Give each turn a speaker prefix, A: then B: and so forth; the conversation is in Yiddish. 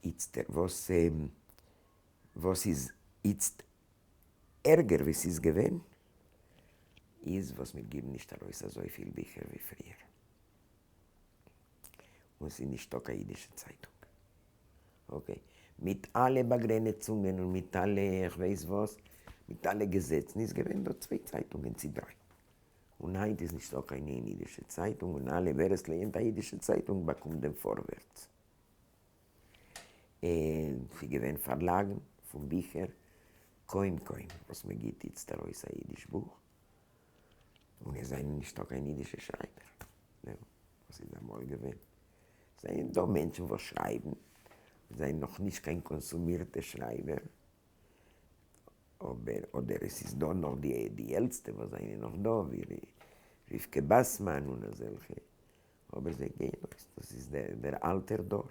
A: איצטער וואס וואס איז איצט ערגער ווי ס'איז געווען, איז וואס מיר גיבן נישט ארויס אזויפיל ביכער ווי פריער, און ס'איז נישטא קיין אידישע צייטונג. okay, מיט אלע באגרענעצונגען און מיט אלע איך ווייס וואס, מיט אלע געזעצן איז געווען דא צוויי צייטונגען צי דריי. און היינט איז נישטא קיין איין אידישע צייטונג, און אלע ווער עס לייענט א אידישע צייטונג באקומט דעם פארווערטס. און ס'איז געווען פארלאגן פון ביכער, קוים קוים וואס מען גיט איצט ארויס א אידיש בוך, און עס זענען נישטא קיין אידישע שרייבער, וואס איז אמאל געווען, זענען דא מענטשן וואס שרייבן, זענען נאך נישט קיין קאנסומירטע שרייבער, אבער אדער עס איז דא נאך די די עלטסטע וואס זענען נאך דא, ווי רבקה באסמאן און אזעלכע, אבער זיי גייען אויס, דאס איז דער אלטער דור.